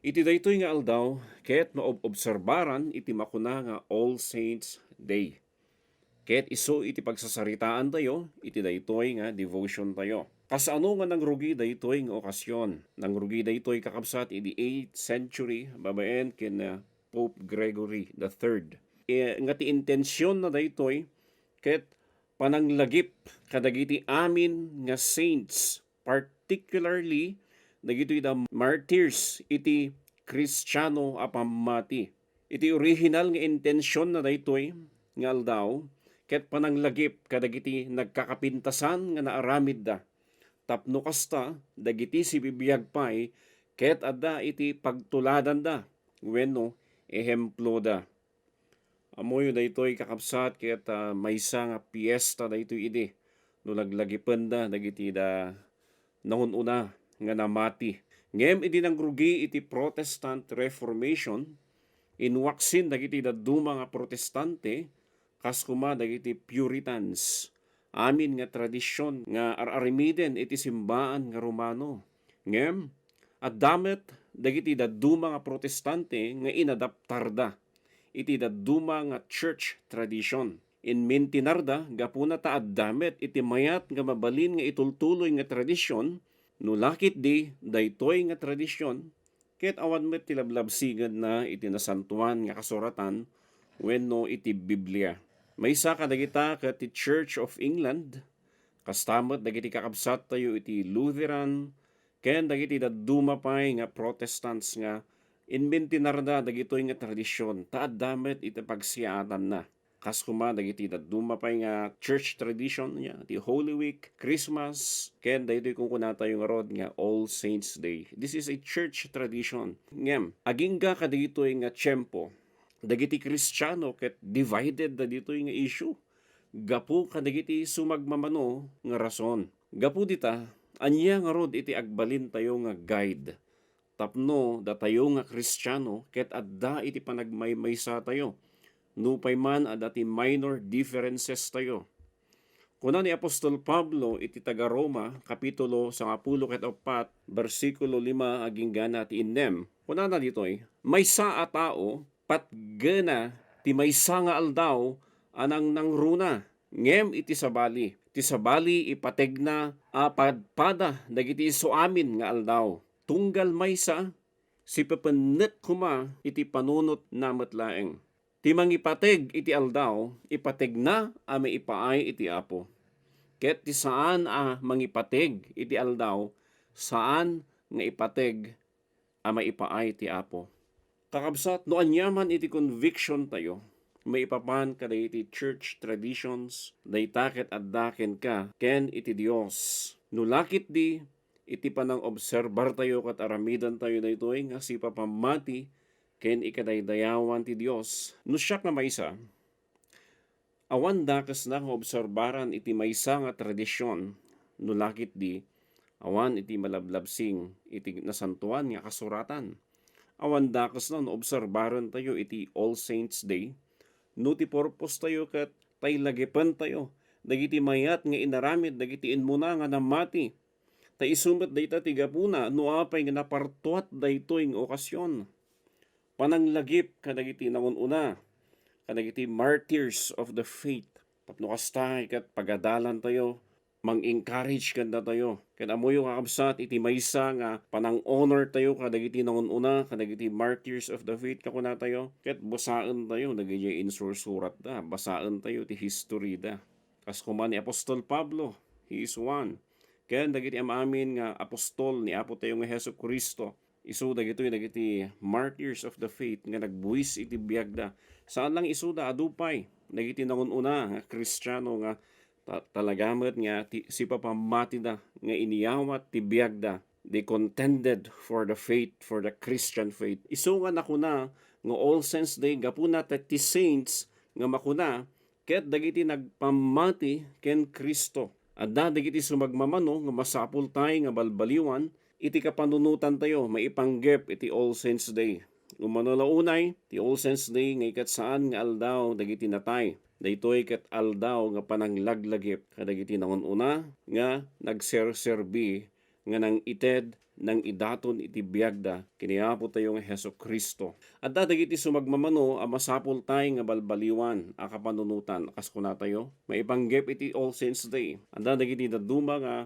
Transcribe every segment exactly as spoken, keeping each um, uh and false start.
Iti daytoy nga aldaw, ket maob-obserbaran iti makuna nga All Saints Day. Ket isu iti pagsasaritaantayo iti daytoy nga devotion tayo. Kasano nga nangrugi daytoy nga okasyon? Nangrugi daytoy, kakabsat, idi eighth century babaen ken, ah, Pope Gregory the third. Eh, nga ti intensionna daytoy ket pananglagip kadagiti amin nga saints, particularly dagitoy da martyrs iti Kristiano a pammati. Iti original nga intensionna daytoy nga aldaw ket pananglagip kadagiti nagkakapintasan nga naaramidda. Tapno kasta, dagiti sibibiag pay ket adda iti pagtuladanda wenno ehemploda. Ammoyo daytoy, kakabsat, ket, ah, maysa nga piesta daytoy idi no laglagipenda dagiti da nangun-una nga namati. Ngem idi nangrugi iti Protestant Reformation, inwaksin dagiti dadduma nga Protestante, kas koma dagiti Puritans, amin nga tradision nga ar-aramiden iti simbaan nga Romano. Ngem, adda met dagiti dadduma nga Protestante nga inadaptarda iti dadduma nga church tradition. Inmintinarda gapuna ta adda met iti mayat nga mabalin nga itultuloy nga tradision, no la ketdi daytoy nga tradision ket awan met ti lablabsigenna iti Nasantoan nga Kasuratan wenno iti Biblia. Maysa kadagita ket ti Church of England, kasta met dagiti kakabsattayo iti Lutheran, ken dagiti dadduma pay nga Protestants nga inmintinarda dagitoy nga tradision ta adda met iti pagsiyaatanna. Kas koma dagiti dadduma pay nga church tradition, ya, ti Holy Week, Christmas, ken daytoy kunkunatayo ngarud nga All Saints Day. This is a church tradition. Ngem, agingga kadagitoy nga tiempo, dagiti Kristiano ket divided da ditoy nga issue gapu kadagiti sumagmamano nga rason. Gapu dita, ania ngarud iti agbalintayo nga guide tapno datayo nga Kristiano ket adda iti panagmaymaysatayo, nupay man adda ti minor differences tayo? Kuna ni apostol Pablo iti taga-Roma, kapitulo sangapulo ket uppat, bersikulo lima agingga na ti innem. Kunana ditoy, "Maysa a tao patgena ti maysa nga aldaw a nangnangruna, ngem iti sabali, ti sabali ipategna a padpada dagiti isu amin nga aldaw. Tunggal maysa, sipepennek koma iti panunotna met laeng. Ti mangipateg iti aldaw, ipategna a maipaay iti Apo. Ket ti saan a mangipateg iti aldaw, saan nga ipateg a maipaay ti Apo." Kakabsat, no aniaman iti conviction tayo maipapan kadagiti church traditions, dayta ket adda kenka ken iti Dios. No la ketdi, iti panangobserbartayo ket aramidantayo daytoy nga sipapammati ken ikadaydayawan ti Dios. No siak nga maysa, awan dakesna nga obserbaran iti maysa nga tradision, no la ketdi, awan iti malablabsing iti Nasantoan nga Kasuratan. Awan dakesna no obserbarantayo iti All Saints Day, no ti purpose tayo ket ta ilagipentayo dagiti mayat nga inaramid dagiti immuna nga namati. Ta isu met dayta ti gapuna no apay nga napartuat daytoy nga okasyon. Pananglagip kadagiti nangun-una, kadagiti martyrs of the faith. Tapno kasta, ket pagadalantayo, mang-encourage kadatayo. Ket ammoyo, kakabsat, iti maysa nga panang-honor tayo kadagiti nangun-una, kadagiti martyrs of the faith, kakunatayo, ket basaentayo dagiti insursuratda, basaentayo ti historyda. Kas koma ni Apostol Pablo, he is one. Ken dagiti am-amin nga apostol ni Apo tayo nga Jesu-Cristo, isu dagitoy dagiti martyrs of the faith nga nagbuis iti biagda. Saan lang isuda, adu pay dagiti nangun-una nga Kristiano nga ta-, talaga met nga ti, sipapammatida nga iniyawat ti biagda. They contended for the faith, for the Christian faith. Isu nga nakuna nga All Saints Day, gapuna ta ti saints nga makuna ket dagiti nagpammati ken Cristo. Adda dagiti sumagmamano nga masapultay nga balbaliwan iti kapanunotantayo maipanggep iti All Saints Day. Umano la unay, ti All Saints Day nga ikatsaan nga aldaw dagiti natay. Daytoy ket aldaw nga pananglaglagip kadagiti nangun-una nga nagserserbi nga nangited, nangidaton iti biagda ken ni Apo tayo nga Jesu-Cristo. Adda dagiti sumagmamano a masapul tay nga balbaliwan a kapanunotan, kas kunatayo, maipanggep iti All Saints Day. Adda dagiti dadduma nga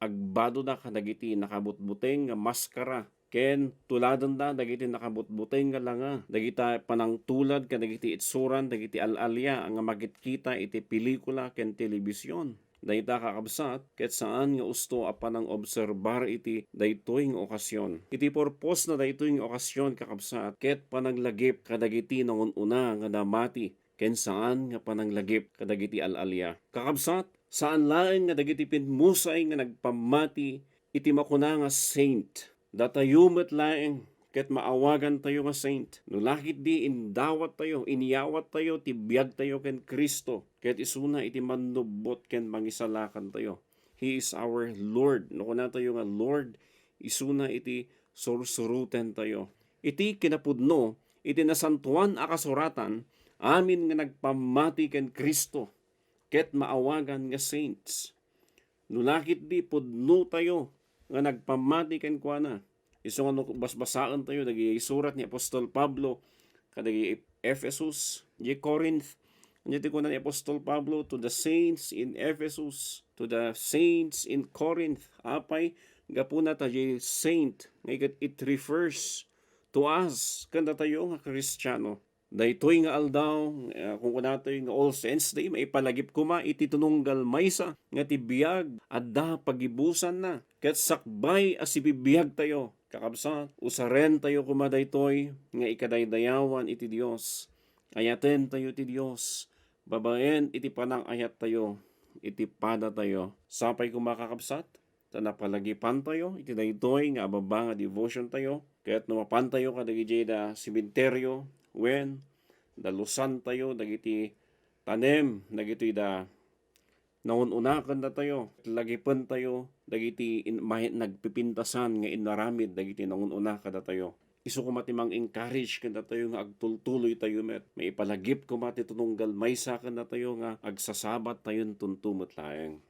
agbadoda kadagiti nakabutbuteng nga maskara ken tuladenda dagiti nakabutbuteng nga langa, dagita panangtulad kadagiti itsuran dagiti al-alia nga makitkita iti pelikula ken telebision. Dayta, kakabsat, ket saan nga usto a panangobserbar iti daytoy nga okasyon. Iti purpose na daytoy nga okasyon, kakabsat, ket pananglagip kadagiti nangun-una nga namati, ken saan nga pananglagip kadagiti al-alia. Kakabsat, saan laeng nga dagiti pimmusay nga nagpammati iti makuna nga saint. Datayo met laeng ket maawagantayo nga saint. No la ketdi indawattayo, inyawattayo ti biagtayo ken Cristo, ket isuna iti mannubbot ken mangisalakantayo. He is our Lord. No kunatayo nga Lord, isuna iti sursurotentayo. Iti kinapudno, iti Nasantoan a Kasuratan, amin nga nagpammati ken Cristo, ket maawagan nga saints. No la ketdi pudnotayo nga nagpammati kenkuana. Isu nga no basbasaentayo dagiti surat ni Apostol Pablo kadagiti Efesus, di Corinth, ania ti kuna ni Apostol Pablo to the saints in Ephesus, to the saints in Corinth? Apay, gapuna ta di saint nga iket, it refers to us, ken datayo nga Kristiano. Daytoy nga aldaw, uh, kung kunatoy nga All Saints Day, maipalagip koma iti tununggal maysa nga ti biag adda pagibusanna ket sakbay a sibibiagtayo. Kakabsat, usarentayo koma daytoy nga ikadaydayawan iti Dios. Ayatentayo ti Dios babaen iti panangayattayo iti padatayo. Sapay koma, kakabsat, ta napalagipantayo iti daytoy nga ababa nga devotiontayo, ket no mapantayo kadagiti da sementeryo, wen dalusantayo dagiti tanem dagitoy da nangun-una kandatayo, lagipentayo dagiti in-, may-, nagpipintasan nga inaramid dagiti nangun-una kadatayo. Isu koma ti mang-encourage kandatayo nga agtultuloytayo met. Maipalagip koma ti tununggal maysa kandatayo nga agsasabattayon tunto met laeng.